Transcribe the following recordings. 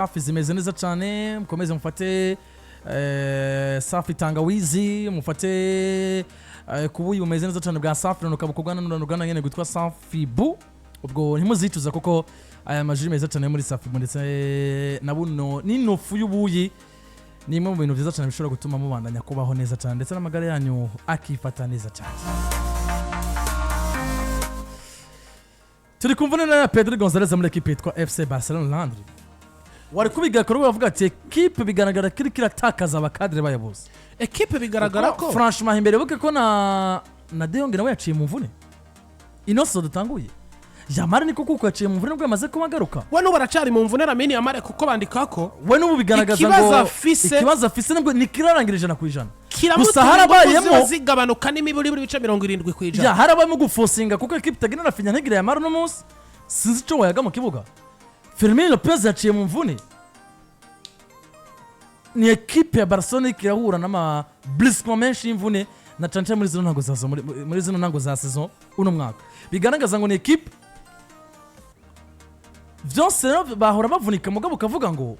Safi zimeze neza cyane. Mukomeze mufate Safi tangawizi, mufate kubuyi bumeze neza cyane bwa Safi nuka bukorwa n'uruganda nyene rwitwa Safi Bu. Ubwo ntimuzicuza, kuko aya ma jus meza cyane yo muri Safi Bu ndetse na buno n'inofu y'ubuyi ni imwe mu bintu byiza cyane bishobora gutuma mubandanya kubaho neza cyane, ndetse n'amagara yanyu akifata neza cyane. Turi kumvuna na Pedro Gonzalez muri ekipe yitwa FC Barcelona. Landry wari kubiga kuri bavuga ati ekipe bigaragara ko iriko iratakaza aba cadres bayo bose. Ekipe bigaragara ko Franchement, imbere buke ko na De Jong nawe yaciye mu mvune ino saison dutanguye. Yamal niko kuko yaciye mu mvune nubwo yamaze kuba agaruka. We n'ubu aracari mu mvune, Lamine Yamal, kuko bandika ko We n'ubu bigaragaza ikibazo ngo ikibazo afise nubwo ntikirarangira 100%. Gusa kiramutuma harabayemo ingufu ziba zigabanuka n'imiburi buri bice 70%. Ya, harabayemo gufosinga, kuko ekipe itagira Raphinha, ntigire Yamal. Uno munsi sinzi ico wayaga mu kibuga. Fermin Lopez yaciye mu mvune. Ni ekipe ya Barcelona iriko irahura n'ama blessures menshi y'imvune, na cane cane muri zino ntango za saison, muri zino ntango za saison uno mwaka. Bigaragaza ngo ni ekipe vyose rero bahora bavunika, mugabo ukavuga ngo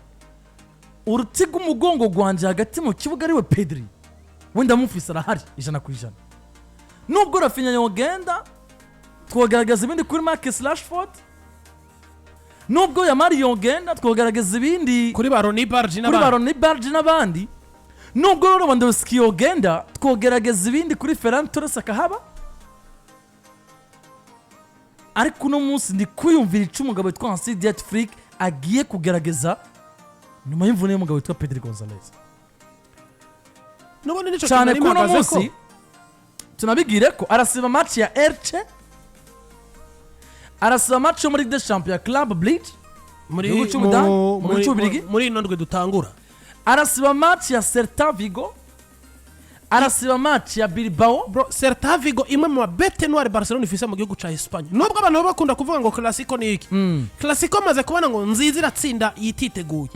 uruti rw'umugongo gwanje hagati mu kibuga ariwe Pedri, wenda mufise arahari 100%. Nubwo Raphinha yogenda, twogaragaza ibindi kuri Marcus Rashford. Nubwo Yamal yogenda, twogaragaza ibindi kuri ba Roony Bardghji kuri n'abandi. Ba Roony Bardghji n'abandi. Nubwo Lewandowski yogenda, twogerageza ibindi kuri Ferran Torres akahaba. Ariko uno munsi ndi kwiyumvira ico umugabo witwa Hansi Dieter Flick agiye kugerageza nyuma y'imvune y'umugabo witwa Pedri Gonzalez. N'ubundi nico Cyane kintu ko nari uno mpagaze ko munsi tunabigire ko arasiba match ya Elche, arasiba match yo muri Ligue des Champions ya Club Brugge muri gihugu cy'Ubudage, mu gihugu cy'Ububirigi. Muri ino ndwi dutangura. Arasiba match ya Celta Vigo, arasiba match ya Bilbao. Bro, Celta Vigo, imwe mu bêtes noires Barcelona ifise mu gihugu ca Espagne. Nubwo abantu baba bakunda kuvuga ngo Clasico ni iki, Clasico maze kubona ngo nziza iratsinda yititeguye.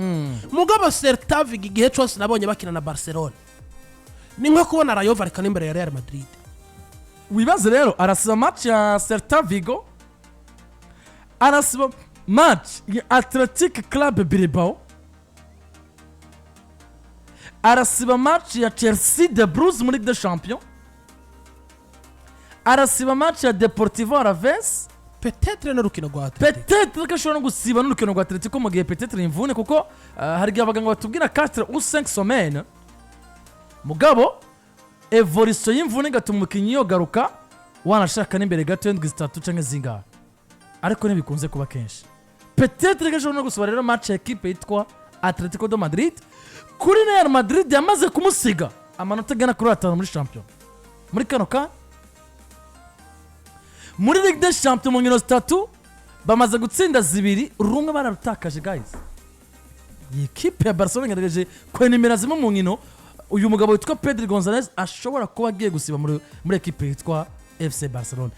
Mugabo Celta Vigo, igihe cose nabonye bakina na Barcelona, ni nko kubona Rayo Vallecano imbere ya Real Madrid. Wibaze rero, arasiba match ya Celta Vigo, arasiba match ya Athletic Club Bilbao, arasiba match ya Chelsea the Blues muri Ligue des Champions, arasiba match ya Deportivo Alaves. Peut-être n'urukino rwa Atletico. Peut-être ko ashobora no gusiba n'urukino rwa Atletico mu gihe peut-être imvune, kuko hari igihe abaganga batubwira 4 ou 5 semaines, mugabo évolution y'imvune igatuma umukinnyi yogaruka wanashaka n'imbere gato y'indwi 3 canke zingahe, ariko ntibikunze kuba kenshi. Peut-être ko ashobora no gusiba rero match ya ekipe yitwa Atletico de Madrid. Kuri Real Madrid yamaze kumusiga amanota agana kuri 5 muri champion muri kano kanya. Muri Ligue des Champions, mu nkino zitatu bamaze gutsinda zibiri, rumwe bararutakaje. Guys, iyi kipe ya Barcelona igerageje kwenimera zimwe mu nkino uyu mugabo witwa Pedri Gonzalez ashobora kuba agiye gusiba muri ekipe yitwa FC Barcelona.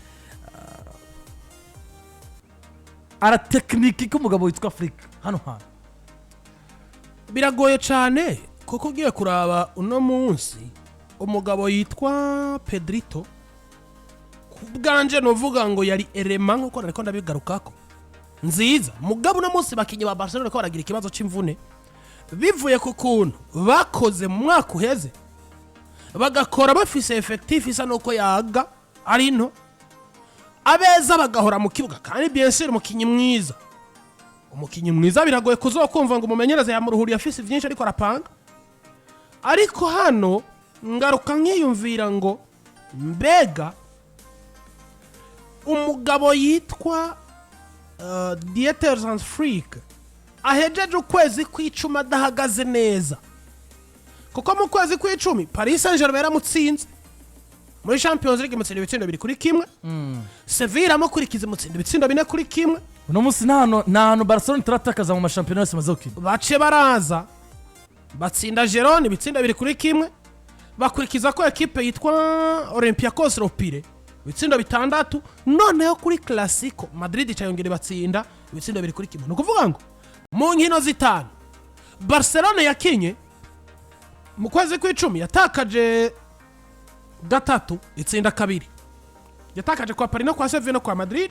Aratekiniki k'umugabo witwa Flick hano hantu. Biragoye cyane, kuko ugiye kuraba uno munsi umugabo yitwa Pedrito, ku bwanje nuvuga ngo yari élément, nkuko nariko ndabigarukako, nziza. Mugabo uno munsi bakinyi ba Barcelona ko baragira ikibazo c'imvune bivuye ku kuntu bakoze mu mwaka uheze, bagakora bafise effectif isa nuko yaga ari nto, abeza bagahora mu kibuga. Kandi bien sûr, umukinnyi mwiza biragoye kuzokumva ngo umumenyereza yamuruhuriye afise vyinshi ariko arapanga. Ariko hano ngaruka nkiyumvira ngo mbega umugabo yitwa Dieter Hans Flick ahejeje ukwezi kw'icumi adahagaze neza, kuko mu kwezi kw'icumi Paris Saint-Germain yaramutsinze muri Champions League, imutsinda ibitsindo 2-1. Sevilla iramukurikiza, imutsinda ibitsindo 4-1. Uno munsi nta hantu Barcelona itaratakaza mu mashampiyona yose maze gukina. Bace baraza batsinda Girona ibitsindo 2-1, bakurikiza ko ekipe yitwa Olympiacos Le Pirée ibitsindo 6. Noneho kuri Clasico Madrid icayongera batsinda ibitsindo 2-1. Ni ukuvuga ngo mu nkino zitanu Barcelona yakinye mu kwezi kw'icumi, yatakaje gatatu, itsinda kabiri. Yatakaje kwa Paris no kwa Sevilla no kwa Madrid,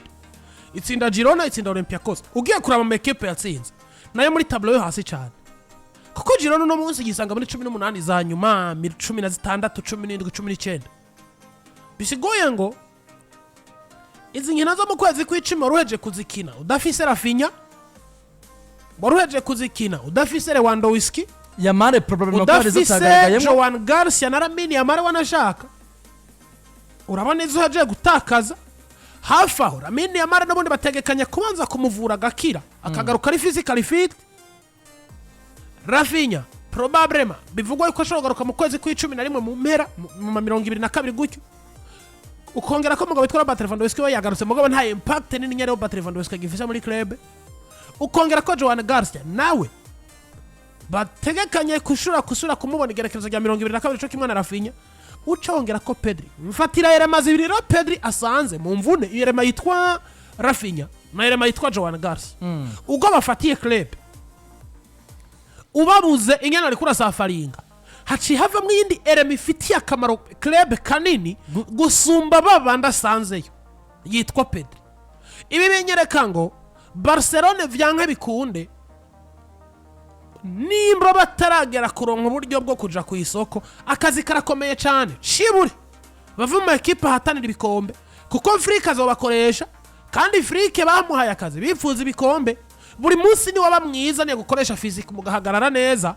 itsinda Girona, itsinda Olympiacos. Ugiye kuraba mu ekipe yatsinze, Nayo muri tableau yo hasi cyane, kuko Girona uno munsi gisanga muri 18 za nyuma, 16, 17, 19. Bisigoye ngo izi nkino zo mu kwezi kw'icumi waruheje kuzikina udafise Raphinha, waruheje kuzikina udafise Lewandowski, Yamal probablement ko hari udafise zitagaragayemo. Joan Garcia na Lamine Yamal. Wanashaka urabona izo uhejeje gutakaza. Hafi aho Lamine Yamal n'ubundi bategekanya kubanza kumuvura agakira, akagaruka ari physically fit. Raphinha probablement bivugwa yuko ashobora kugaruka mu kwezi kw'icumi na rimwe, mu mpera, mu ma 22 gutyo. Ukongera ko umugabo witwa Robert Lewandowski we yagarutse, mugabo nta impact nini nyine Robert Lewandowski agifise muri club. Ukongera ko Joan Garcia nawe bategekanye kushura kusura kumubona igerekezo rya 22, co kimwe na Raphinha. Uca wongera ko Pedri, mfatira éléments zibiri rero Pedri asanze mu mvune, iyo élément yitwa Raphinha na élément yitwa Joan Garcia. Ubwo bafatiye club ubabuze ingene ariko urasafaringa, haciye havamo iyindi élément ifitiye akamaro club kanini gusumba babandi asanzeyo yitwa Pedri. Ibi binyereka ngo Barcelone vyanke bikunde, nimba bataragera kuronka uburyo bwo kuja ku isoko, akazi karakomeye cyane. Cibure bave mu makipe ahatanira ibikombe, kuko Flick azobakoresha, kandi Flick bamuhaye akazi bifuza ibikombe. Buri munsi ni waba mwiza niyo gukoresha physique, mugahagarara neza,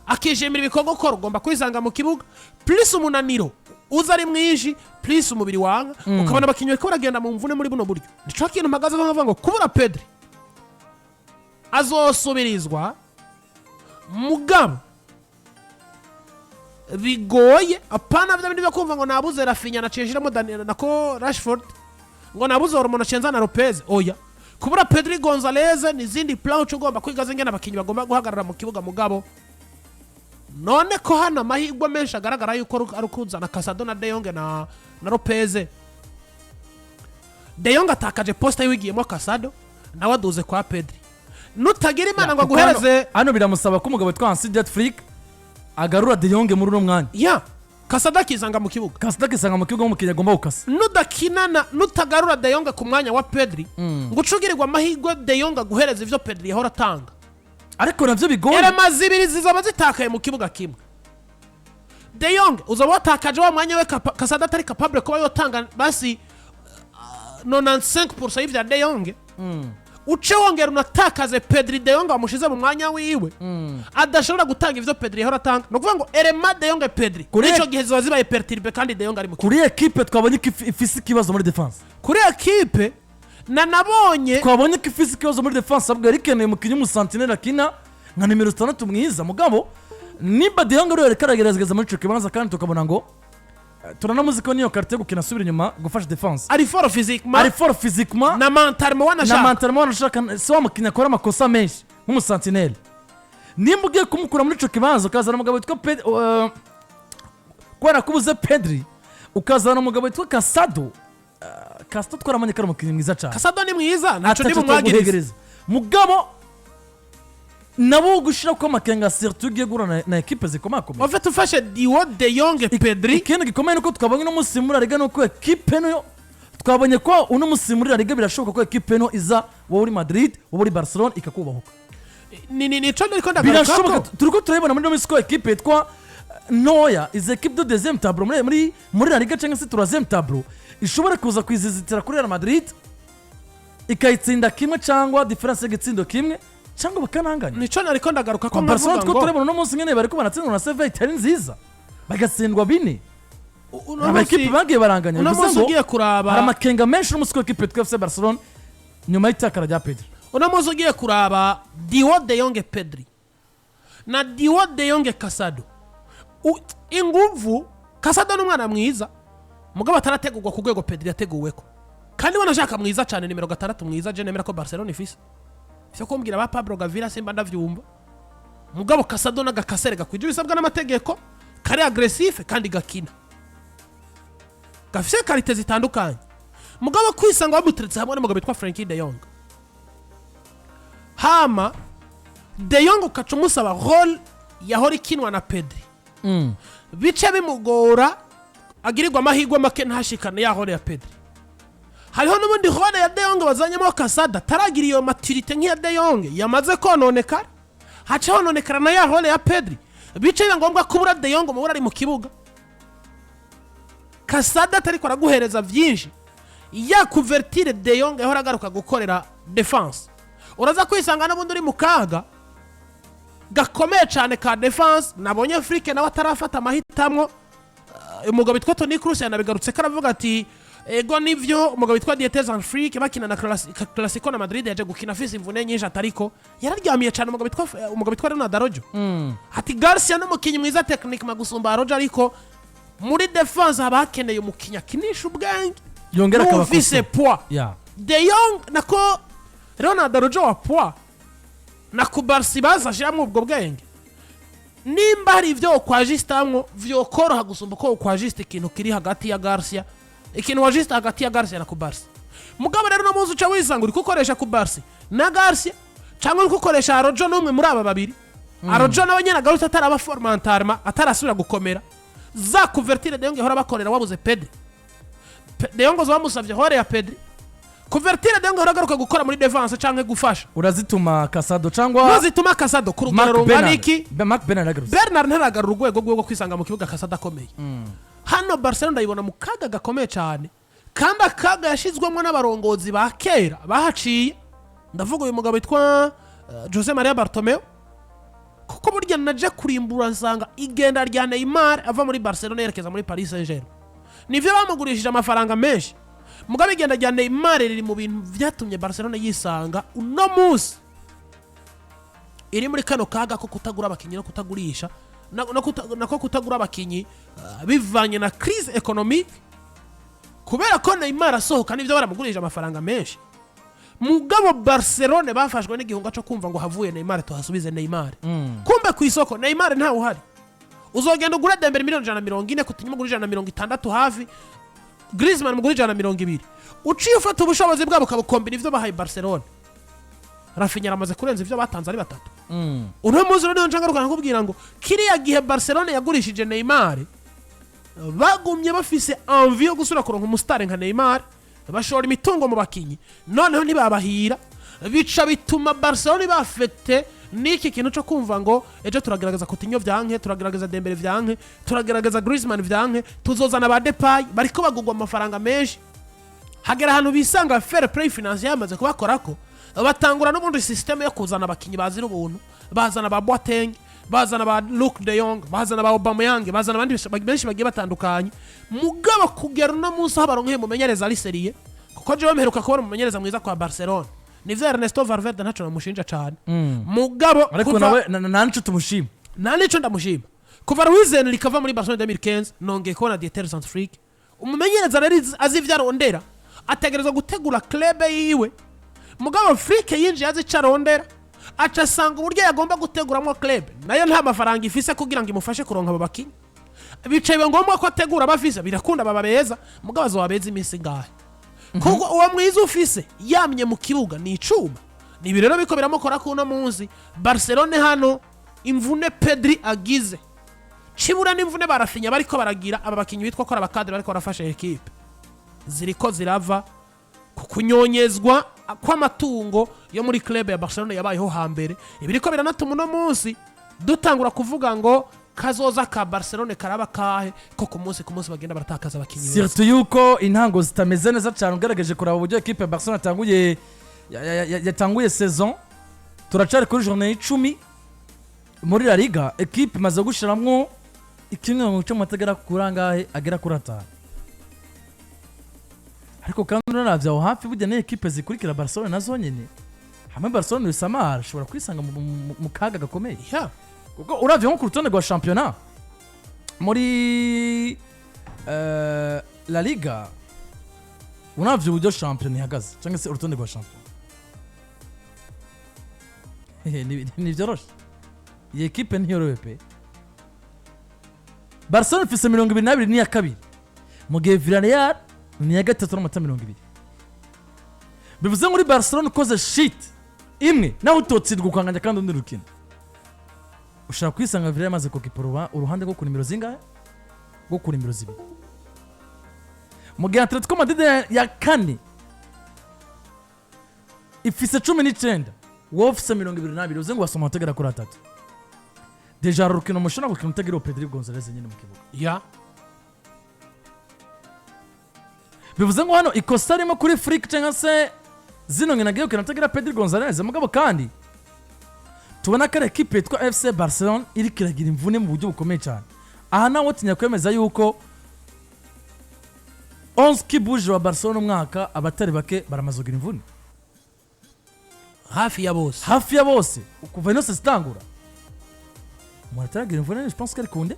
akishimira ibikorwa ukora. Ugomba kwisanga mu kibuga, plus umunaniro uza ari mwinshi, plus umubiri wanga, ukabona abakinnyi bariko baragenda mu mvune muri buno buryo. Nico kintu mpagaze nkavuga ngo kubura Pedri azosubirizwa, mugabo bigoye. Apana bya bindi byo kumva ngo nabuze Raphinha naciye nshiramo Daniel nako Rashford, ngo nabuze Olmo naciye nzana Lopez. Oya, kubura Pedri Gonzalez n'izindi plan uca ugomba kwiga zingene abakinnyi bagomba guhagarara mu kibuga. Mugabo none ko hano amahirwe menshi agaragara yuko ari ukuzana Casado na De Jong na Lopez. De Jong atakaje poste wigiyemo, Casado nawe aduze kwa Pedri. Nutagira Imana ngo Kuko hano- aguhereze hano biramusaba ko umugabo witwa Hansi Dieter Flick agarura De Jong muri uno mwanya. Ya Casado akisanga mu kibuga. Casado akisanga mu kibuga nk'umukinnyi agomba gukasa. Nudakinana, nutagarura De Jong ku mwanya wa Pedri, ngo uce ugirirwa amahirwe De Jong aguhereza ivyo Pedri yahora atanga. Ariko navyo bigoye. Éléments zibiri zizaba zitakaye mu kibuga kimwe. De Jong uzaba watakaje wa mwanya we, Casado atari capable kuba yotanga basi 95% y'ivya De Jong. Uce wongera unatakaze Pedri, De Jong wamushize mu mwanya wiwe adashobora gutanga ivyo Pedri yahora atanga. Ni ukuvuga ngo élément De Jong, Pedri ico gihe ziba zibaye perturbé kandi De Jong ari mu kibuga. Kuri ekipe twabonye ko ifise ikibazo muri défense. Kuri ekipe na nabonye Twabonye ko ifise ikibazo muri défense, ahubwo yari ikeneye umukinnyi w'umusentinelle akina nka nimero 6 mwiza. Mugabo nimba De Jong ariwe yariko aragerageza muri ico kibanza, kandi tukabona ngo turanamuzi ko niyo qualité yo gukina asubira inyuma gufasha défense. Ari fort physiquement. Ari fort physiquement. Na mentalement Na wanashaka. Mentalement wanashaka, si wa mukinnyi akora amakosa menshi nk'umusentinelle. Nimba ugiye kumukura muri ico kibanza ukazana umugabo witwa kubera ko ubuze Pedri, ukazana umugabo witwa Casado. Casado twaramanye ko ari umukinnyi mwiza cyane. Casado ni mwiza, ntaco ndi Atatu bumwagirize. guhegereza, mugabo nabo gushira ko amakenga, surtout ugiye guhura na ekipe zikomakomeye. Wafite ufashe duo De Jong Pedri. Ikindi gikomeye nuko twabonye uno munsi muri La Liga, nuko ekipe niyo twabonye ko uno munsi muri La Liga birashoboka ko ekipe no iza, wowe uri Madrid, wowe uri Barcelona, ikakubahuka. Ni nico ndiko ndagaruka. Birashoboka. Ko turiko turabibona muri ino minsi ko ekipe yitwa ntoya, izi ekipe de deuxième tableau muri La Liga cyangwa se troisième tableau, ishobora kuza kwizizitira kuri Real Madrid ikayitsinda kimwe cyangwa différence y'igitsindo kimwe, cyangwa bakananganya. Nico nariko ndagaruka ko Kwa Barcelona nkavuga two ngo turabona uno munsi nyene bariko baratsindwa na Sevilla itari nziza, bagatsindwa 4. Uno Amakipe bagiye baranganya. Uno Bivuze munsi ngo ugiye kuraba hari amakenga menshi uno munsi ku ekipe yitwa FC Barcelona nyuma y'itakara rya Pedri. Uno munsi ugiye kuraba duo De Jong Pedri na duo De Jong Casado, inguvu Casado ni umwana mwiza, mugabo atarategurwa ku rwego Pedri yateguweko, kandi wanashaka mwiza cyane, nimero 6 mwiza. Je nemera ko Barcelona ifise vyo kumbwira ba Pablo Gavira simba ndavyumva, mugabo Casado n'agakasere gakwije ibisabwa n'amategeko, kari agressif kandi gakina, gafise qualités zitandukanye. Mugabo kwisanga bamuteretse hamwe n'umugabo witwa Frenkie De Jong, hama De Jong ukaca umusaba rôle yahora ikinwa na Pedri, bice bimugora, agirirwa amahirwe make ntashikane ya rôle ya Pedri. Hariho n'ubundi rôle ya De Jong bazanyemo Casado ataragira iyo maturité nk'iya De Jong, yamaze kononekara, haca hononekara na ya rôle ya Pedri. Bice biba ngombwa kubura De Jong mubura ari mu kibuga, Casado atariko araguhereza byinshi. Ya couverture De Jong yahora agaruka gukorera défense, uraza kwisanga n'ubundi uri mu kaga gakomeye cyane ka défense. Nabonye Flick nawe atarafata amahitamwo. Umugabo witwa Toni Kroos yanabigarutse ko aravuga ati: "Ego nivyo, umugabo witwa Dieter Flick bakina na Clasico na Madrid yaje gukina afise imvune nyinshi, atariko yararyamiye cyane umugabo witwa Ronald Araujo." Ati: "Garcia n'umukinnyi mwiza techniquement gusumba Araujo, ariko muri défense haba hakeneye umukinnyi akinisha ubwenge yongera akaba n'ufise poids." De Jong nako Ronald Araujo wa poids na Cubarsi baza ashyiramo ubwo bwenge. Nimba hari ibyo ukwajisitamwo vyokoroha gusumba uko ukwajisita ikintu kiri hagati ya Garcia, ikintu wajisita hagati ya Garcia na Cubarsi. Mugabo rero uno munsi uca wisanga uri gukoresha Cubarsi na Garcia, cyangwa uri gukoresha Araujo n'umwe muri aba babiri. Araujo nawe nyine agarutse ataraba fort mentalement, atarasubira gukomera. Za couverture De Jong ihora bakorera, wabuze Pedri. De Jong bamusabye rôle ya Pedri, couverture De Jong ihora agaruka gukora muri défense cyangwa gufasha, urazituma Casado cyangwa ntuzituma Casado ku rugero Marc rungana Bernard. iki? Marc Bernard agarutse. Bernard ntaragarura urwego rwe rwo kwisanga mu kibuga Casado akomeye. Hano Barcelona ndayibona mu kaga gakomeye cyane, kandi akaga yashyizwemo n'abarongozi ba kera bahaciye. Ndavuga uyu mugabo witwa Jose Maria Bartomeu, kuko burya naje kurimbura nsanga igenda rya Neymar ava muri Barcelona yerekeza muri Paris Saint Germain, nivyo bamugurishije amafaranga menshi, mugabo igenda rya Neymar riri mu bintu byatumye Barcelona yisanga uno munsi iri muri kano kaga ko kutagura abakinnyi no kutagurisha nako kutagura abakinnyi, bivanye na crise économique, kubera ko Neymar asohoka nibyo baramugurije amafaranga menshi, mugabo Barcelone bafashwe n'igihunga cyo kumva ngo havuye Neymar tuhasubize Neymar. Kumbe ku isoko Neymar ntawe uhari. Uzogenda ugura Dembele miliyoni 140, Coutinho mugura 160 hafi, Griezmann mugura 120. Uciye ufata ubushobozi bwabo ukabukombina ivyo bahaye Barcelone, Raphinha aramaze kurenza ivyo batanze ari batatu. Uno munsi rero niyo nca nkubwira ngo kiriya gihe Barcelone yagurishije Neymar, bagumye bafise envie yo gusubira kuronka umusitari nka Neymar, bashora imitungo mu bakinyi, noneho ntibabahira. Bica bituma Barcelone bafete n'iki kintu cyo kumva ngo ejo turagerageza Coutinho vyanke, turagerageza Dembele vyanke, turagerageza Griezmann vyanke, tuzozana ba Depay bariko bagugwa amafaranga menshi. Hagera ahantu bisanga fair play financier yamaze kubakorako, batangura n'ubundi système yo kuzana abakinyi bazira ubuntu. Bazana ba Boateng, bazana ba Luke de Jong, bazana ba Aubameyang, bazana abandi benshi bagiye batandukanye. Mugabo kugera uno munsi aho baronkeye umumenyereza ari sérieux, kuko jewe mperuka kubona umumenyereza mwiza kwa Barcelona, nivyo Ernesto Valverde, ntaco namushinja cane, mugabo ariko nawe nta nico tumushima. Nta nico ndamushima. Kuva Luis Enrique ava muri Barcelona 2015, nongeye kubona Dieter Flick. Umumenyereza rero azi ivyo arondera, ategerezwa gutegura club yiwe. Mugabo Flick yinjiye azi ico arondera, aca asanga uburyo yagomba guteguramo club nayo nta mafaranga ifise kugira ngo imufashe kuronka abo bakinyi. Bicaye biba ngombwa ko ategura abafise, birakunda baba beza, mugabo azoba beza iminsi ingahe? Kuko uwo mwiza ufise yamye mu kibuga ni icuma. Ni ibi rero biko biramukora ko uno munsi Barcelone hano imvune Pedri agize, cibura n'imvune ba Raphinha bariko baragira, aba bakinyi bitwa ko ari abakadere bariko barafasha ekipe, ziriko zirava ku kunyonyezwa kw'amatungo yo muri club ya Barcelona yabayeho hambere. Ibiriko biranatuma uno munsi dutangura kuvuga ngo kazoza ka Barcelone karaba kahe, ko ku munsi ku munsi bagenda baratakaza abakinyi beza? Surtout yuko intango zitameze neza cyane, ugerageje kuraba uburyo ekipe ya Barcelona yatanguye yatanguye saison. Turacari kuri journée y'icumi muri La Liga, ekipe imaze gushiramwo ikinyuranyo cy'amanota agera kuri angahe? Agera kuri atanu. Ariko kandi unaravye aho hafi, burya ni ekipe zikurikira Barcelona nazo nyene hamwe Barcelona bisamara ishobora kwisanga mu kaga gakomeye, kuko uravye nko ku rutonde rwa shampiyona muri La Liga, uravye uburyo shampiyona ihagaze cyangwa se urutonde rwa shampiyona, ntibyoroshe. Iyi ekipe ntiyorowe pe. Barcelona ifise 22, n'iya kabiri, mu gihe Villarreal ni iya gatatu n'amanota 20. Bivuze muri Barcelona ukoze shit imwe nawe utotsindwa ukanganya kandi undi rukino, ushobora kwisanga Villarreal yamaze kokipa uruhande rwo ku nimero zingahe? Rwo ku nimero zibiri, mu gihe Atletico Madrid ya kane. Ifise 19, wowe ufise 22, uze ngo basoma amatagera kuri atatu. Déjà hari urukino mushobora gukina utagira uwo Pedri Gonzalez nyine mu kibuga. Bivuze ngo hano ikosa ririmo kuri Flick cyangwa se zino nkino agiye gukina atagira Pedri Gonzalez. Mugabo kandi tubona ko ari ekipe yitwa FC Barcelona iriko iragira imvune mu buryo bukomeye cyane. Aha nawe utinya kwemeza yuko 11 qui bouge wa Barcelona umwaka, abatari bake baramaze kugira imvune. Hafi ya bose. Hafi ya bose. Kuva ino zitangura, umuntu ataragira imvune, je pense ko ari Kounde.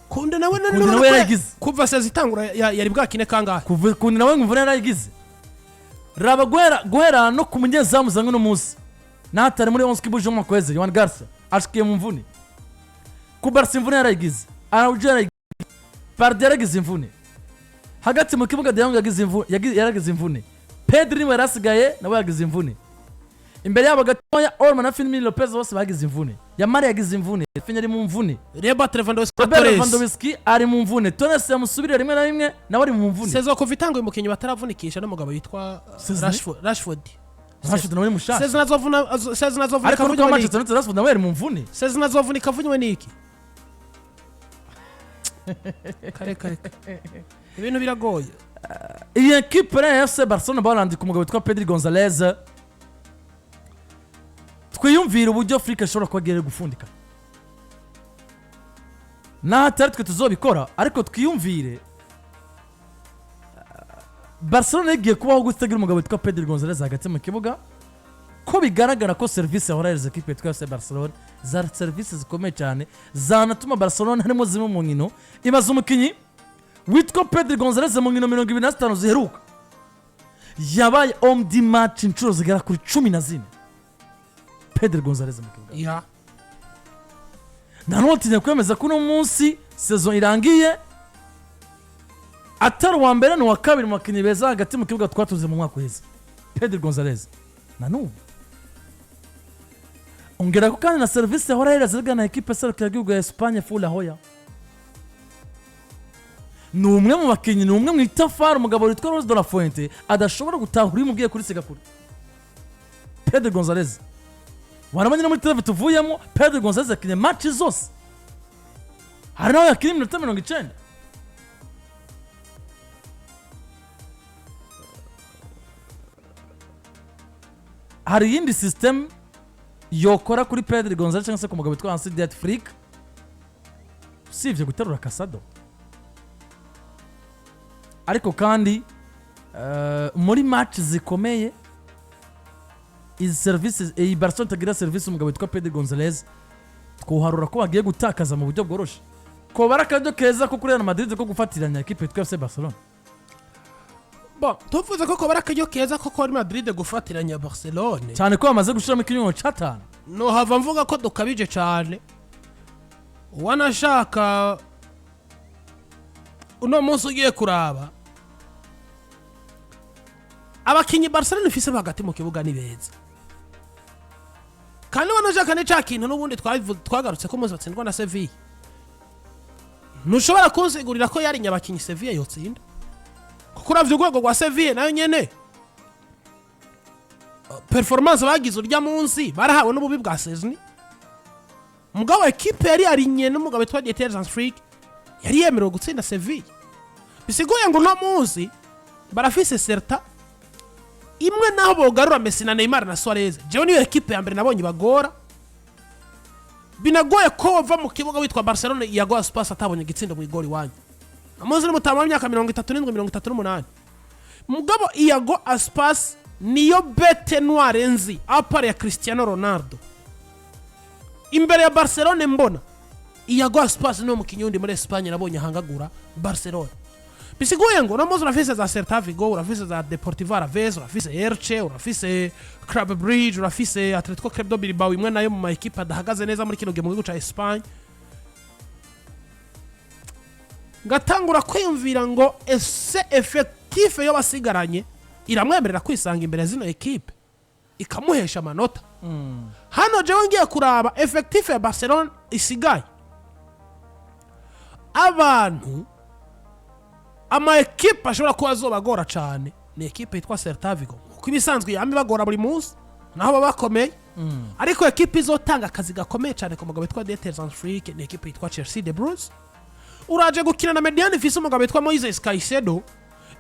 Kounde nawe. Kounde nawe yaragize. Kuva saison itangura yari bwakine kangahe? Kuva Kounde nawe ngo imvune yarayigize. Raba guhera no ku munyezamu zangwe uno munsi n'atari muri 11 qui bouge umwaka weze, Joan Garcia ashikiye mu mvune. Ku Barca imvune yarayigize, Araujo yarayigize, Balde yaragize imvune. Hagati mu kibuga De Jong yagize imvune, yaragize imvune. Pedri niwe yarasigaye, nawe yagize imvune. Imbere yabo gatoya, Olmo na Fermin Lopez bose bagize imvune. Yamal yagize imvune, Raphinha ari mu mvune. Robert Lewandowski. Robert Torres. Lewandowski ari mu mvune. Torres yamusubiriye rimwe na rimwe, nawe ari mu mvune. Saison kuva itanguye, umukinnyi bataravunikisha n'umugabo yitwa Saison? Rashford. Rashford. Rashford nawe ni mushasha. Saison azovuna, saison azovunika Ariko nuko avunywe n'iki? Manchester United, Rashford nawe yari mu mvune. Saison azovunika avunywe n'iki? Kare kare, ibintu biragoye. Iyi ekipe rero ya FC Barcelona barandika umugabo witwa Pedri Gonzalez. Twiyumvire uburyo Flick ashobora kuba agiye gufundika, naho atari twe tuzobikora, ariko twiyumvire Barcelona igiye kubaho gutagira umugabo witwa Pedri Gonzalez hagati mu kibuga, ko bigaragara ko serivisi yahora yahereza ekipe yitwa FC Barcelona za serivisi zikomeye cyane, zanatuma Barcelona harimo zimwe mu nkino ibaza. Umukinnyi witwa Pedri Gonzalez mu nkino 25 ziheruka yabaye homme du match inshuro zigera kuri 14, Pedri Gonzalez mu kibuga. Nanone kwemeza ko uno munsi saison irangiye atari uwa mbere, ni uwa kabiri mu bakinnyi beza hagati mu kibuga twatuze mu mwaka uheze, Pedri Gonzalez. Na n'ubu ongera ko kandi na serivisi yahora ahereza na ekipe serukiragihugu ya Espagne fula hoya, ni umwe mu bakinnyi, ni umwe mu itafari umugabo witwa Luis de la Fuente adashobora gutahura iyo umubwiye kuri sigakure. Pedri Gonzalez warabonye no muri trêve tuvuyemo, Pedri Gonzalez yakinnye match zose, hari naho yakinnye iminota 90. Hari iyindi system yokora kuri Pedri Gonzalez cyangwa se ku mugabo witwa Hansi Dieter Flick usibye guterura Casado? Ariko kandi muri match zikomeye, izi serivisi, iyi Barcelona itagira serivisi umugabo witwa Pedri Gonzalez, twuharura ko bagiye gutakaza mu buryo bworoshye. Koba ari akaryo keza ko kuri Real Madrid ko gufatiranya ekipe yitwa FC Barcelona? Bon, tuvuze ko kobara akaryo keza ko kuri Madrid gufatiranya Barcelone, cyane ko bamaze gushiramo ikinyuranyo c'atanu. Nohava mvuga ko dukabije cyane. Wanashaka uno munsi ugiye kuraba abakinnyi Barcelona ifise hagati mu kibuga ni beza, kandi wanashaka ni cya kintu n'ubundi twagarutse ko umunsi batsindwa na Sevilla, ntushobora kunsigurira ko yarinya abakinnyi Sevilla yotsinda, kuko uravye urwego rwa Sevilla nayo nyene, performance bagize urya munsi barahawe n'ububi bwa saison. Mugabo ekipe yari yarinye n'umugabo witwa Dieter Hans Flick yari yemerewe gutsinda Sevilla. Bisiguye ngo uno munsi barafise Celta imwe naho bogarura Messi na Neymar na Suarez. Jewe niyo ekipe ya mbere nabonye bagora, binagoye ko wava mu kibuga witwa Barcelona Iago Aspas atabonye igitsindo mu igori wanyu. Amuzi ni mutama w'imyaka 37, 38. Mugabo Iago Aspas niyo bête noire nzi à part ya Cristiano Ronaldo imbere ya Barcelone. Mbona Iago Aspas niwe mukinnyi wundi muri Espagne nabonye ahangagura Barcelone. Bisiguye ngo uno munsi urafise za Celta Vigo, urafise za Deportivo Alaves, urafise Elche, urafise Club Brugge, urafise Atletico Club de Bilbao, imwe nayo mu ma ekipe adahagaze neza muri kino gihe mu gihugu ca Espagne. Ngatangura kwiyumvira ngo ese effectif yo basigaranye iramwemerera kwisanga imbere ya zino ekipe ikamuhesha amanota? Hano jewe ngiye kuraba effectif ya Barcelona isigaye, abantu ama ekipe ashobora kuba azobagora cyane ni ekipe yitwa Celta Vigo nkuko Kuko ibisanzwe yama ibagora buri munsi, naho baba bakomeye. Ariko ekipe izotanga akazi gakomeye cyane ku mugabo witwa Dieter Flick ni ekipe yitwa Chelsea the Blues. Uraje gukina na médiane ifise umugabo witwa Moises Caicedo,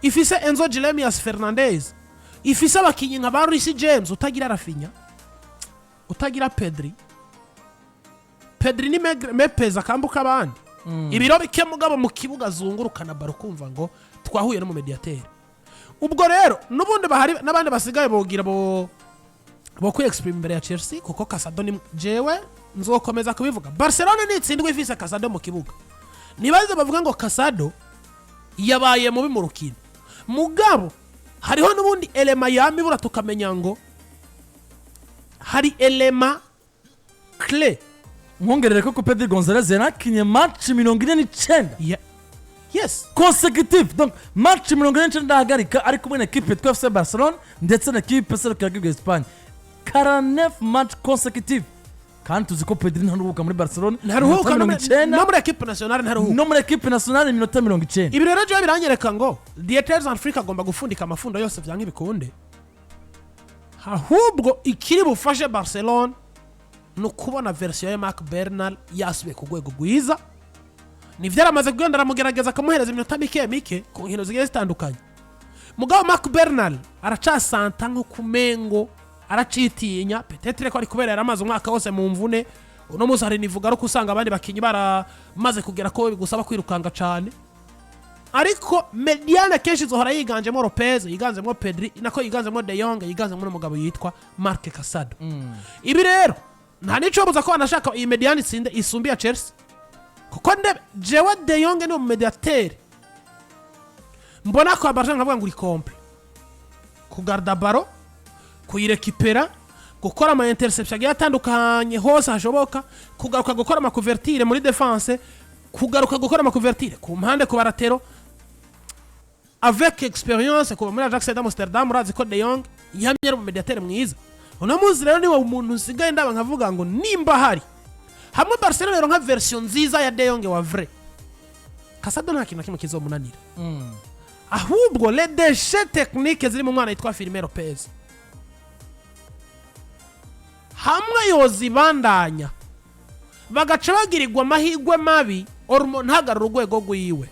ifise Enzo Jeremias Fernandez, ifise abakinnyi nka ba Reece James. Utagira Raphinha, utagira Pedri. Pedri ni mepeza akambuka abandi ibiro bike, mugabo mu kibuga azungurukana ballon, kumva ngo twahuye no mu médiateur. Ubwo rero n'ubundi bahari n'abandi basigaye bogira bo kwi exprime imbere ya Chelsea, kuko Casado ni jewe nzokomeza kubivuga. Barcelona nitsindwa ifise Casado mu kibuga, nibaze bavuga ngo Casado yabaye mubi mu rukino. Mugabo hariho n'ubundi élément yamibura, tukamenya ngo hari élément clé. Nkongerere ko Pedri Gonzalez yanakinye match 49 consécutive, donc match 49 ahagarika ari kumwe na ekipe yitwa FC Barcelone ndetse na ekipe serukiragihugu ya Espagne, 49 match consécutive. Kandi tuzi ko Pedri ntaruhuka muri Barcelone. Ntaruhuka. Iminota 90. No muri équipe nationale ntaruhuka. No muri équipe nationale iminota 90. Ibi rero jewe biranyereka ngo Dieter Flick agomba gufundika amafundo yose vyanka ibikunde. Ahubwo ikiri bufashe Barcelone ni ukubona version ya Marc Bernal yasubiye ku rwego rwiza. Nivyo, yaramaze kugenda aramugerageza, akamuhereza iminota mike mike ku nkino zigiye zitandukanye. Mugabo Marc Bernal aracasanta nko kumengo aracitinya, peut-être ko ari kubera yaramaze umwaka wose mu mvune. Uno munsi hari nivuga ari uko usanga abandi bakinyi baramaze kugera ko bigusaba kwirukanga cane. Ariko médiane kenshi izohora yiganjemo Lopez, yiganjemo Pedri, nako yiganjemo De Jong, yiganjemo n'umugabo yitwa Marc Casado. Ibi rero nta nico buza ko banashaka iyi médiane itsinde isumbiye Chelsea, kuko nde jewe De Jong ni umumediateri mbona ko Barca nkavuga ngo uri complet: kugarda ballon, kuyirekipera, gukora ama interception agiye atandukanye hose hashoboka, kugaruka gukora ama couverture muri défense, kugaruka gukora ama couverture ku mpande, ku ba latéraux, avec expérience kuva muri Ajax d'Amsterdam. Urazi ko De Jong yamye ari umumediateri mwiza. Uno munsi rero niwe umuntu usigaye ndaba nkavuga ngo nimba hari hamwe Barcelona rero nka version nziza ya De Jong wa vrai, Casado nta kintu na kimwe kizomunanira. Ahubwo les déchets techniques ziri mu mwana yitwa Fermin Lopez, hamwe yozibandanya bagaca bagirirwa amahirwe mabi, Olmo ntagarure urwego rwiwe,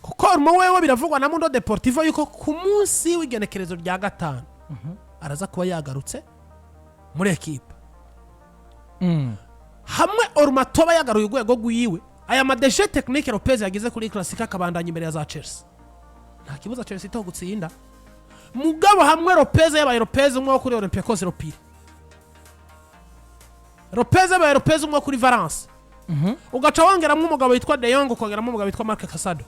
kuko Olmo wewe biravugwa na Mundo Deportivo yuko ku munsi w'igenekerezo rya 5 araza kuba yagarutse muri ekipe. Hamwe Olmo atoba yagaruye urwego rwiwe, aya ma déchets techniques Lopez yagize kuri Clasico akabandanya imbere ya za Chelsea, nta kibuza Chelsea ito gutsinda. Mugabo hamwe Lopez yabaye Lopez umwe wo kuri Olympiacos, Ropire Lopez yabaye Lopez umwe wo kuri Valence, ugaca wongeramo umugabo witwa De Jong, ukongeramo umugabo witwa Marc Casado,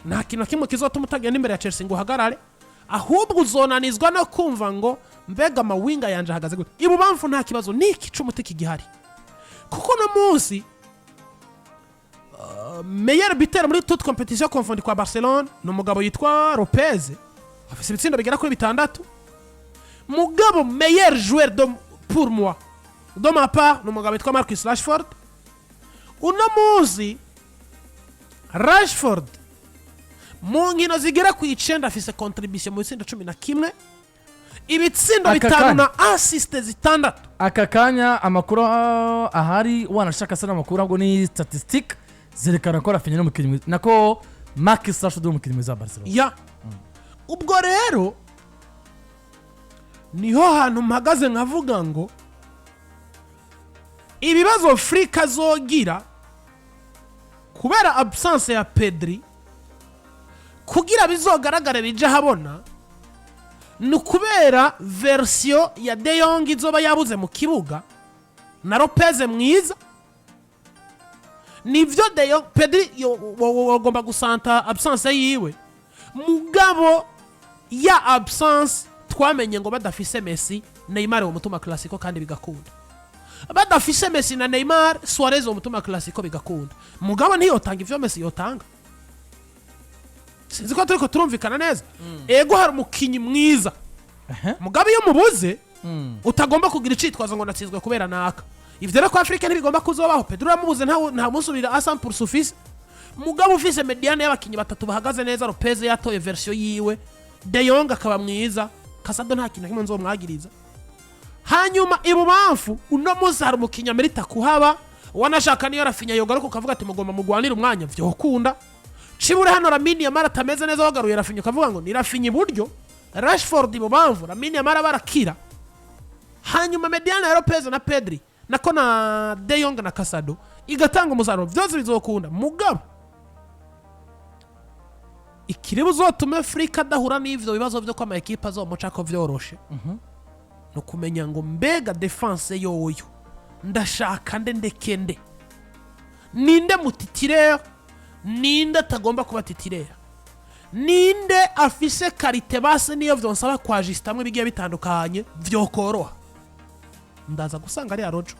nta kintu na kimwe kizotuma utagenda imbere ya Chelsea ngo uhagarare. Ahubwo uzonanizwa no kumva ngo mbega ama winger yanje ahagaze gute. Ibubamfu nta kibazo niki c'umuti kigihari, kuko uno munsi meilleur buteur muri toute compétition confondue kwa Barcelone ni umugabo yitwa Lopez, afise ibitsindo bigera kuri 6. Mugabo meilleur joueur de pour moi, de ma part, ni umugabo witwa Marcus Rashford. Uno munsi Rashford mu nkino zigera ku 9 afise contribution mu bitsindo 11, ibitsindo Aka 5 kanya. na assist 6. Aka kanya amakuru ahari wanashaka asa n'amakuru, ahubwo ni statistique zerekana ko Raphinha ni umukinnyi mwiza, nako Marcus Rashford ni umukinnyi mwiza wa Barcelona. Ya, ubwo rero niho hantu mpagaze nkavuga ngo ibibazo Flick azogira kubera absence ya Pedri, kugira bizogaragare bija habona, ni ukubera version ya De Jong izoba yabuze mu kibuga na Lopez mwiza. Nivyo, De Jong, Pedri wagomba gusanta absence yiwe. Mugabo ya absence twamenye ngo badafise Messi, Neymar wo mutuma Clasico kandi bigakunda. Badafise Messi na Neymar, Suarez wo mutuma Clasico bigakunda. Mugabo ntiyotanga ivyo Messi yotanga. Sinzi ko turiko turumvikana neza. Ego, hari umukinyi mwiza, mugabo iyo mubuze utagomba kugira icitwazo ngo natsinzwe kubera naka. Ivyo rero kwa Afrika ntibigomba kuzobaho. Pedro yamubuze, nta musubira a 100% ufise. Mugabo ufise médiane y'abakinyi batatu bahagaze neza, Lopez yatoye version yiwe, De Jong akaba mwiza, Casado nta kintu na kimwe nzomwagiriza. Hanyuma ibubamfu uno munsi hari umukinyi amerita kuhaba, wanashaka niyo Raphinha yogaruka, ukavuga ati mugomba mugwanire umwanya, vyokunda. Cibure hano Lamine Yamal atameze neza, wagaruye Raphinha, ukavuga ngo ni Raphinha iburyo, Rashford ibubamfu, Lamine Yamal barakira. Hanyuma médiane ya Lopez na Pedri nako na De Jong na Casado igatanga umusaruro, byose bizokunda. Mugabo ikiri buzotume Flick adahura n'ivyo bibazo vyo ko ama ekipe azomucako vyoroshe ni ukumenya ngo mbega défense yoyo ndashaka nde, ndeke nde, ninde mu titulaire, ninde atagomba kuba titulaire, ninde afise qualité base niyo vyonsaba kwajisitamwe bigiye bitandukanye vyokoroha. Ndaza gusanga ari Araujo.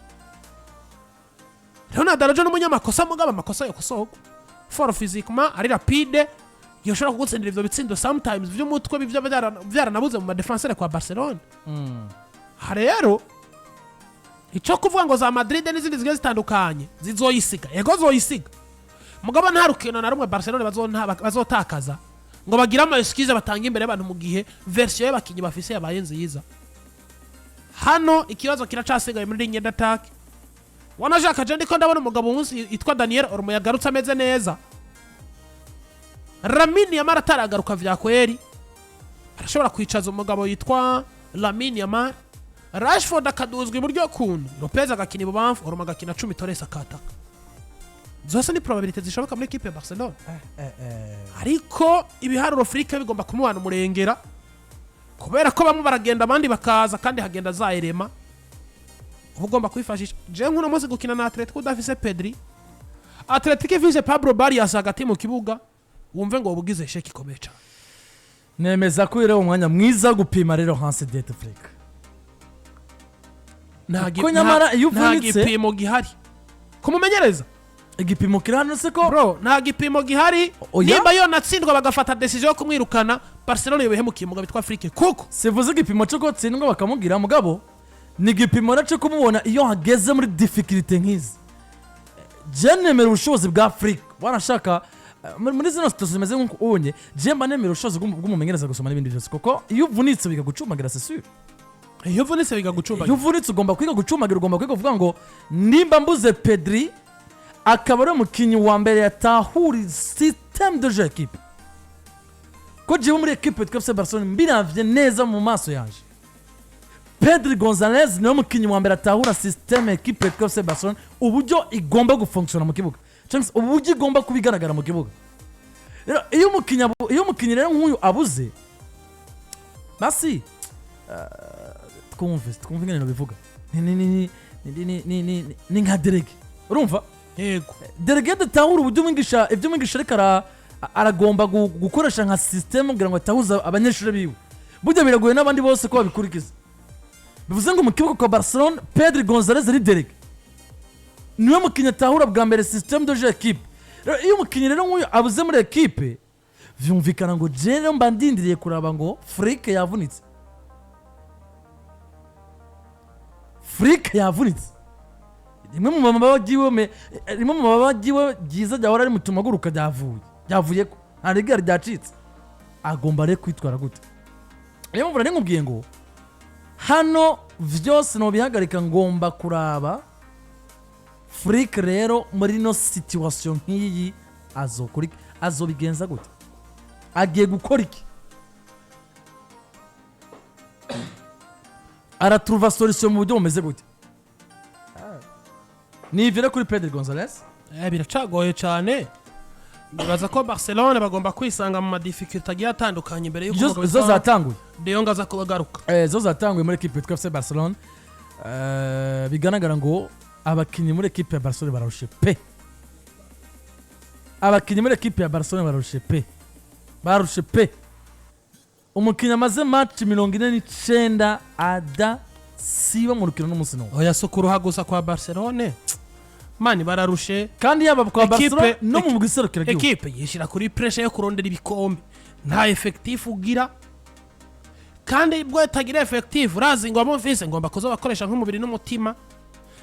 Ronald Araujo n'umunyamakosa, mugabo amakosa yokosorwa. Fort physiquement, ari rapide, yoshobora kugutsindira ivyo bitsindo sometimes vy'umutwe bivyo vyaranabuze mu ma défenseur kwa Barcelona. Aha rero ico kuvuga ngo za Madrid n'izindi zigiye zitandukanye zizoyisiga, yego zoyisiga, mugabo nta rukino na rumwe Barcelona bazotakaza ngo bagire ama excuse batanga imbere y'abantu mu gihe version y'abakinyi bafise yabaye nziza. Hano ikibazo kiracasigaye muri ligne d'attaque. Wanashaka je ndiko ndabona umugabo umunsi yitwa Daniel Olmo yagarutse ameze neza. Lamine Yamal ataragaruka vya kweri, arashobora kwicaza umugabo yitwa Lamine Yamal, Rashford akaduzwa iburyo kuntu, Lopez agakina ibubamfu, Olmo agakina 10, Torres akataka. Zose ni probabilité zishoboka muri équipe ya Barcelona, ariko ibiharuro Flick bigomba kumubana umurengera, kubera ko bamwe baragenda abandi bakaza, kandi hagenda za erema uba ugomba kwifashisha. Jewe nk'uno munsi gukina na Atletico udafise Pedri, Atletico ifise Pablo Barrios hagati mu kibuga, wumve ngo ubugize échec ikomeye cyane. Nemeza ko rero umwanya mwiza wo gupima rero Hansi Dieter Flick. Kuko nyamara iyo nta uvunitse- gipimo gihari kumumenyereza. Igipimo kiri hano se ko Bro, nta gipimo gihari. Oya. Nimba yonatsindwa bagafata décision yo kumwirukana, Barcelona yobihemukiye umugabo witwa Flick kuko sivuze igipimo cyo gutsindwa bakamubwira, mugabo ni igipimo cyo kumubona iyo hageze muri difficulté nk'izi. Je nemera ubushobozi bwa Flick, wanashaka muri zino situation zimeze nk'uko ubonye, je mba nemera ubushobozi bw'umumenyereza gusoma n'ibindi byose, kuko iyo uvunitse wiga gucumbagira, c'est sûr. Iyo uvunitse biga Iyo gucumbagira. uvunitse ugomba kwiga gucumbagira, ugomba kwiga kuvuga ngo nimba mbuze Pedri, akaba ari umukinnyi wa mbere yatahura système de jeu équipe, ko jewe muri équipe yitwa FC Barcelone mbiravye neza mu maso yanje, Pedri Gonzalez niwe mukinnyi wa mbere atahura système équipe yitwa FC Barcelone, uburyo igomba gufonctiona mu kibuga cyangwa se uburyo igomba kuba igaragara mu kibuga. Rero iyo umukinnyi rero nk'uyu abuze, basi twumve ingene bivuga ni nka délégué, urumva? Yego. Délégué datahura uburyo umwigisha, ibyo umwigisha ariko aragomba gukoresha nka système kugira ngo atahuze abanyeshuri biwe, burya biragoye n'abandi bose ko babikurikiza. Bivuze ngo mu kibuga kwa Barcelone, Pedri Gonzalez ari délégué, niwe mukinnyi atahura bwa mbere système de jeu équipe. Rero iyo umukinnyi rero nk'uyu abuze muri équipe, vyumvikana ngo je rero mba ndindiriye kuraba ngo Flick yavunitse, Flick yavunitse, rimwe mu mababa yiwe ryiza ryahora rimutuma aguruka ryavuye, ryavuye ko nta rigara ryacitse, agomba rero kwitwara gute? Niyo mpamvu nari nkubwiye ngo hano vyose nobihagarika, ngomba kuraba Flick rero muri ino situation nk'iyi azokora iki, azobigenza gute, agiye gukora iki, aratruva solution mu buryo bumeze gute. Nivire kuri Pedri Gonzalez. Biracagoye cyane. Nibaza ko Barcelone bagomba kwisanga mu ma difficultés agiye atandukanye imbere y'uko umugabo zo witwa zatanguye. De Jong aza kuba agaruka. Zo zatanguye muri ekipe yitwa FC Barcelone. Bigaragara ngo abakinnyi muri ekipe ya Barcelone bararushe pe, abakinnyi muri ekipe ya Barcelone bararushe pe, bararushe pe. Umukinnyi amaze match 49 adasiba mu rukino n'umunsi n'umwe. Oya, si ukuruha gusa kwa Barcelone, mani bararushe. Kandi yaba kwa Barcelone no mu giserukiragihugu. Ekipe yishyira kuri pressure yo kurondera ibikombe, nta effectif ugira, kandi ubwo utagira effectif urazi ngo abo mvise ngomba kuzobakoresha nk'umubiri n'umutima,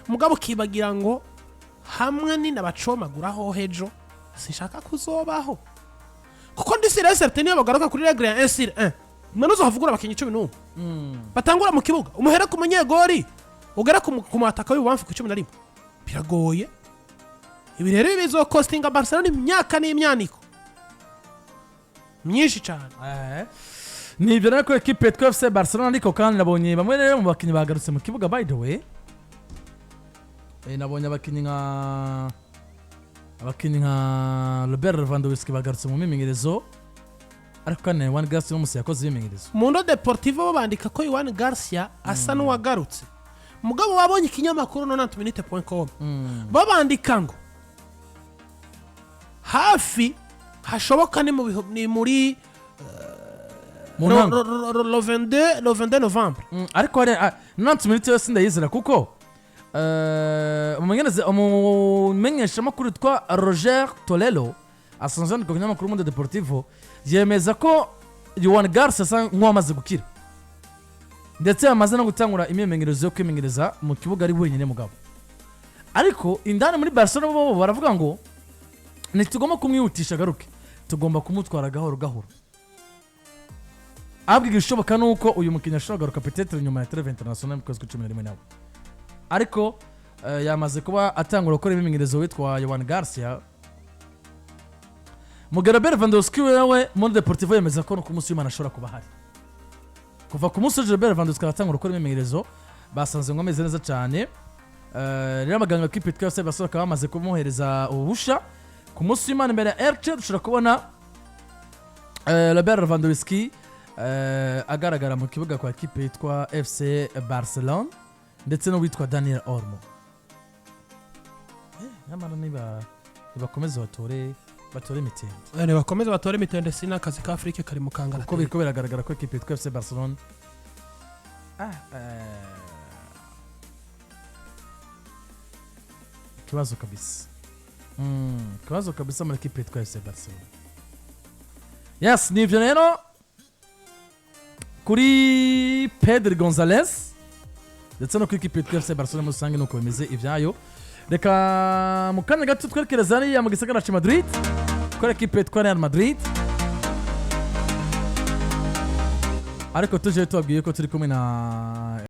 mugabo ukibagira ngo hamwe nina bacomaguraho hejo. Sinshaka kuzobaho, kuko ndi sûr certain, niyo bagaruka kuri règle ya 1 sur 1, none uzohavugura abakinnyi 11 batangura mu kibuga, umuhere ku munyegori ugera ku mwataka w'ibubamfu ku 11, biragoye. Ibi rero bizokostinga Barcelona imyaka n'imyaniko myinshi cyane. Ni ibyo rero ko ekipe yitwa FC Barcelona. Ariko kandi nabonye bamwe rero mu bakinnyi bagarutse mu kibuga. By the way, nabonye abakinnyi nka Robert Lewandowski bagarutse mu mimenyerezo, ariko kandi na Joan Garcia uno munsi yakoze imyimenyerezo. Mundo Deportivo bo bandika ko Joan Garcia asa n'uwagarutse. Mugabo wabonye ikinyamakuru 90minute.com, bo bandika ngo hafi hashoboka ni mu ni muri mu ntango le 22, le 22 novembre. Ariko hari 90 minutes yose ndayizera, kuko umumenyeshamakuru witwa Roger Torello asanzwe yandika ku kinyamakuru Mundo Deportivo yemeza ko Joan Garcia asa nk'uwamaze gukira, ndetse yamaze no gutangura imyimenyerezo yo kwimenyereza mu kibuga ari wenyine. Mugabo ariko indani muri Barcelona bo baravuga ngo ntitugomba kumwihutisha agaruke, tugomba kumutwara gahoro gahoro. Ahubwo igishoboka ni uko uyu mukinnyi ashobora kugaruka peut-être nyuma ya trêve internationale mu kwezi kwa 11 nawe. Ariko yamaze kuba atangura gukora imyimenyerezo witwa Joan Garcia. Mugihe Robert Lewandowski wewe, Mundo Deportivo yemeza ko no ku munsi w'Imana ashobora kuba ahari. Kuva ku munsi w'ejo Robert Lewandowski aratangura gukora imyimenyerezo, basanze ngo ameze neza cyane. Rero abaganga b'ikipe twese basore bakaba bamaze kumuhereza ububusha. Ku munsi w'Imana imbere ya Elche dushobora kubona Robert Lewandowski agaragara mu kibuga kwa kipe yitwa FC Barcelone, ndetse n'uwitwa Daniel Olmo. Nyamara niba nibakomeze batore imitende. Bakomeze batore imitende, si n'akazi ka Afurike kari mu kangara. Kuko biriko biragaragara ko ekipe yitwa FC Barcelone ikibazo kabisa, ikibazo kabisa muri ekipe yitwa FC Barcelone. Yes, ni ivyo rero kuri Pedri Gonzalez ndetse no kuri ekipe yitwa FC Barcelona muri rusange, nuko bimeze ibyayo. Reka mu kanya gato twerekereza hariya mu gisagara ca Madrid kuri ekipe yitwa Real Madrid, ariko tuje tubabwiye ko turi kumwe na